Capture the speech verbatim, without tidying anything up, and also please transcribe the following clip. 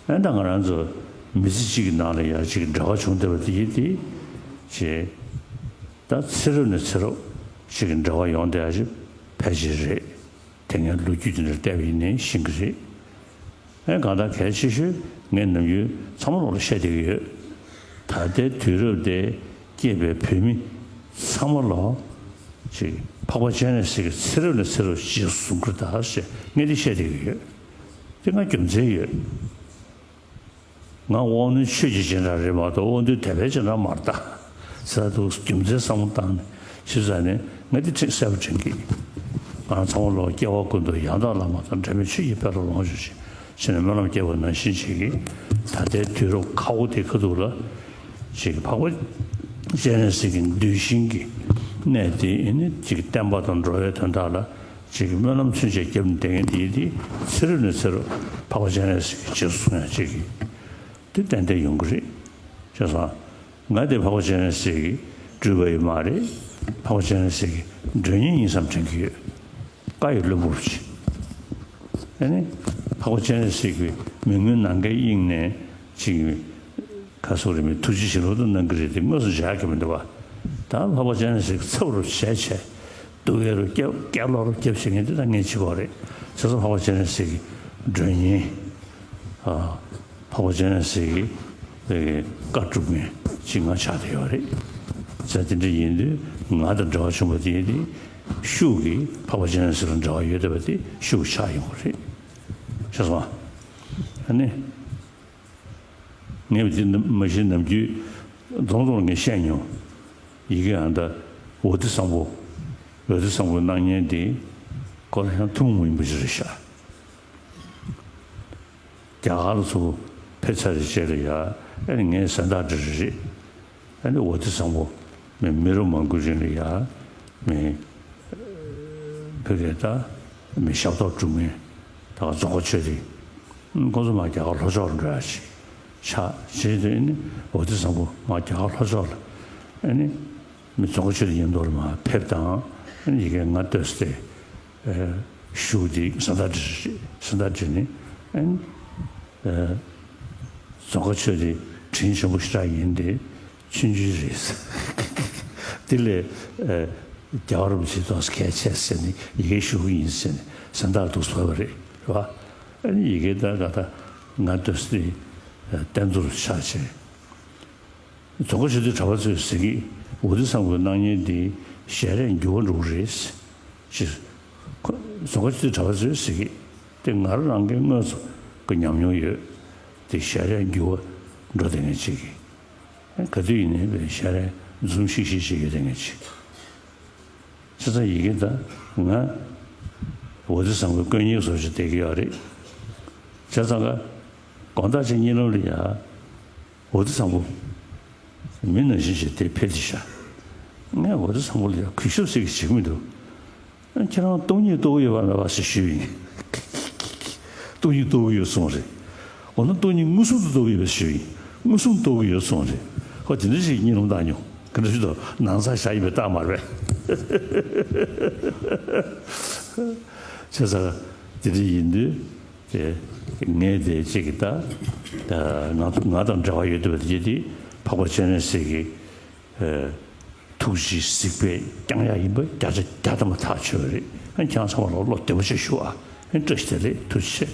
ཨེ་ད་ང་རང་ཚོ་མི་ཚེ་གཅིག་གི་ནང་ལ་ཡ་གཅིག་གི་འབྲེལ་བ་བྱུང་བསྡད་པ་དེ་ཡིན་ཏེ། ཅེས། ད་ཚེ་རབས་ནས་ཚེ་རབས་གཅིག་གི་འབྲེལ་བ་ཡོང་བསྡད་ཡ་ཅིག་ཕལ་ཆེར་རེད། དེ་སྔའི་ལོ་རྒྱུས་དེ་འདྲ་བལྟས་པ་ཡིན་ནའི་ཤེས་ཀྱི་རེད། ཨེ་གང་ལྟར་གལ་ཆེ་ཤོས་ངས་ནམ་རྒྱུན་ཚང་མ་ལོག་ལ་བཤད་བསྡད་ཀྱི་ཡོད། ད་ལྟའི་དུས་རབས་དེ་སྐྱེས་པའི་བོད་མི་ཚང་མ་ལོག་ཅིག་འཕགས་པ་སྤྱན་རས་གཟིགས་ཀྱི་ཚེ་རབས་ནས་ཚེ་རབས་རྗེས་སུ་བཟུང་གི་རེད་ད་ཞེས་ངས་འདི་བཤད་བསྡད་ཀྱི་ཡོད། དེ་ང་རྒྱུ་མཚན་ཡོད། ང་དབང་རྣོན་ཆོས་ཀྱི་སྤྱན་དྲངས་རེད་མ་གཏོགས་དབང་རྟུལ་དད་པའི་སྤྱན་དྲངས་མ་རེད་ད། ཟེར་འདུག་རྒྱུ་མཚན་བསམ་བློ་བཏང་ནས་ཞིབ་ཚགས་ནས་ང་འདི་ཁྲིད་གསལ་པོ་དྲན་གྱི། ང་ཚང་མ་ལོག་སྐྱེ་བ་ཀུན་ཏུ་ཡང་དག་བླ་མ་དང་འབྲལ་མེད་ཆོས་ཀྱི་དཔལ་ལ་ལོངས་སྤྱོད་ཅིང་ཞེས་ནས་སྨོན་ལམ་བསྐྱེད་པ་ནང་བཞིན་བྱེད་ཀྱི། ད་ལྟའི་དུས་རབས་ཁ་བོ་དེ་ཁ་ཐུག་ལ་ཅིག་འཕགས་པ་སྤྱན་རས་གཟིགས་ཀྱི་གདུལ་ཞིང་གི་གནས་དེ་ནི་ཅིག་བསྟན་པ་དང་འགྲོ་བའི་དོན་དག་ལ། ཅིག་སྨོན་ལམ་ཚུན་ཆད་བརྒྱབ་ནས་བསྡད་མཁན་དེ་དེ་ཚེ་རབས་ནས་ཚེ་རབས་འཕགས་པ་སྤྱན་རས་གཟིགས་ཀྱི་རྗེས་སུ་བཟུང་ཡ་ཅིག་གི་དེ་ཏན་ཏན་ཡོང་གི་རེད། ཤེས་སོང་། ང་དེ་འཕགས་པ་སྤྱན་རས་གཟིགས་ཀྱི་སྤྲུལ་པ་ཡིན་མ་རེད། འཕགས་པ་སྤྱན་རས་གཟིགས་ཀྱི་མགྲོན་གཉེར་ཡིན་བསམ་དྲན་གྱི་ཡོད། བཀའ་ཡི་བློན་པོ་རུ་ཆེ། ཨ་ནི། འཕགས་པ་སྤྱན་རས་གཟིགས་ཀྱི་མི་མངོན་ནམ་མཁའི་དབྱིངས་ནས་ཅིག་ཁ་སོག་རེ་མི་ཐུགས་རྗེ་ཆེ་ལོ་ཏོ་གནང་གི་རེད་དེ་དངོས་སུ་མཇལ་གི་མི་འདུག་བ། ད་འཕགས་པ་སྤྱན་རས་གཟིགས་ཚབ་རུ་བྱས་བྱས་སྡུག་ཡ་རུ་སྐྱབས་སྐྱབས་ལོག་རུ་སྐྱབས་བྱེད་མཁན་དེ་ད་ངས་བྱེད་དགོས་རེད། བྱས་ཙང་འཕགས་པ་སྤྱན་རས་གཟིགས་ཀྱི་མགྲོན་གཉེར། ཨ། འཕགས་པ་སྤྱན་རས་གཟིགས་ཀྱི་བཀའ་སྒྲུབ་མཁན་ཅིག་ང་ཆགས་བསྡད་ཡོད་རེད། བྱས་ཙང་དེ་འདྲ་ཡིན་དུས་ང་དང་འབྲེལ་བ་བྱུང་བ་དེ་ཡིན་དུས་ཤུགས་ཀྱིས་འཕགས་པ་སྤྱན་རས་གཟིགས་ལ་འབྲེལ་བ་ཡོད་བསྡད་པ་དེ་ཤུགས་ཆགས་ཡོང་གི་རེད། ཤེས་སོང་ཨ། ཨ་ནི། ངས་འདི་མ་གཞི་ནམ་རྒྱུན་རྫོང་རྫོང་ངས་བཤད་མྱོང་། ཡི་གེ་ཨ་ད་འོ་ཏི་བཟང་པོ། འོ་ཏི་བཟང་པོའི་སྣང་བརྙན་འདི་ཁོ་ལ་ཡང་ཐུན་མོང་མ་ཡིན་པ་ཞིག་རེད་ཤག་རྒྱ་གར་ལ་ཚུར་ཕེབས་ཚར་རེད་བྱས་ལ་ཡ་ཨ་ནི་ངས་གཟེངས་རྟགས་འདྲ་རེ་རེད། ཨ་ནི་འོ་ཏི་བཟང་པོ་མི་མི་རབས་མང་པོའི་རིང་ལ་ཡ་མི་བོད་སྐད་ད་མི་ཞབས་ཏོག་སྒྲུབ་མཁན་ད་རྫོང་དཀར་ཆོས་སྡེ་ཁོང་ཚོ་མར་རྒྱ་གར་ལྷོ་ཕྱོགས་ལ་འགྲོ་ཡ་ཞིག་ཆགས་བྱས་དུས་ཨ་ནི་འོ་ཏི་བཟང་པོ་མར་རྒྱ་གར་ལྷོ་ཕྱོགས་ལ་ཨ་ནི་མི་རྫོང་དཀར་ཆོས་སྡེ་མཉམ་དུ་ལ་མར་ཕེབས་དང་ཨ་ནི་ཡི་གེ་ང་ལྟོས་ཏེ། ཞུ་དེ་གཟེངས་རྟགས་བྲིས་རེད། གཟེངས་རྟགས་བྲིས་ནས་ཨན། རྫོང་དཀར་ཆོས་དེ་དྲིན་ཆེན་པོ་ཞེ་དྲག་ཡིན་ཏེ་ཆུང་ཆུང་རེད། དེ་ལས་རྒྱལ་བ་རིན་པོ་ཆེ་ཏོག་ཙམ་གལ་ཆེ་ཟེར་ནས་ཡི་གེ་ཞུ་གི་ཡིན་ཟེར་ནས་གཟེངས་རྟགས་འདུག་བཟོས་པ་རེད། རེད་བ། ཨ་ནི་ཡི་གེ་ད་ག་ད་ང་ལྟོས་ཏེ་བསྟན་རྫོང་ཆགས་བྱས། རྫོང་དཀར་ཆོས་སྡེའི་གྲྭ་པ་ཚོས་ཟེར་གི། འོ་ཏི་བཟང་པོའི་སྣང་བརྙན་འདི་ཞལ་རས་འགྱུར་བ་འགྲོ་གི་རེད། ཅེས། ཁོ་རྫོང་དཀར་ཆོས་སྡེའི་གྲྭ་པ་ཚོས་ཟེར་གི། དེ་ང་རང་རང་གི་དངོས་སུ་གི་ཉམས་མྱོང་ཡོད། དེ་ཞལ་རས་འགྱུར་བ་འགྲོ་བསྡད་མཁན་ཅིག་གི། ག་དུས་ཡིན་ནའི་ཞལ་རས་འཛུམ་ཤིག་ཤིག་ཅིག་ཡོད་བསྡད་མཁན་ཅིག་བྱས་ཙང་ཡི་གེ་ད་ང་འོ་ཏི་བཟང་པོའི་དཀོན་གཉེར་བཟོ་ཅིག་བསྡད་ཀྱི་ཡོད་རེད། བྱས་ཙང་ཀ་དགོང་དག་ཅིག་གཉིད་ལམ་ལ་ཡ་འོ་ཏི་བཟང་པོ་མི་ནང་བཞིན་ཞིག་དེ་ཕེབས་ཏེ་ཤག་ངས་འོ་ཏི་བཟང་པོ་ལ་ཡ་གུས་ཞབས་ཟེར་གི་བྱེད་ཀྱི་མི་འདུག་ཁྱེད་རང་སྟོང་ཉིད་རྟོགས་ཀྱི་ཡོད་པ་མེད་པ་ཞེས་ཞུས་པ་ཡིན། སྟོང་ཉིད་རྟོགས་ཀྱི་ཡོད་གསུངས་རེད། འོ་ན་སྟོང་ཉིད་མངོན་སུམ་དུ་རྟོགས་ཀྱི་ཡོད་པ་ཞུས་པ་ཡིན། མངོན་སུམ་རྟོགས་ཀྱི་ཡོད་གསུངས་རེད། ཁོ་དེ་འདྲ་ཞིག་གཉིད་ལམ་བཏང་མྱོང་། ག་འདྲ་ཞིག་དང་ནང་ཚགས་བཞག་ཡིན་པའི་རྟགས་མ་རེད་པས། བྱས་ཙང་དེ་འདྲ་ཡིན་དུས་དེ་ངས་དེ་གཅིག་གི་ད་ང་ང་དང་འབྲེལ་བ་ཡོད་འདུག་པ་དེ་དེ་འཕགས་པ་སྤྱན་རས་གཟིགས་ཀྱི་ཐུགས་རྗེའི་གཟིགས་པས་བསྐྱངས་ཡག་ཡིན་པ་བརྒྱ་ཆ་བརྒྱ་ཐམ་པ་ཐག་ཆོད་པ་རེད། ཁྱེད་རང་ཚང་མ་ལ་བློ་བདེ་པོ་བྱས་ཞུ་ཨ། བཀྲ་ཤིས་བདེ་ལེགས། ཐུགས་རྗེ་ཆེ།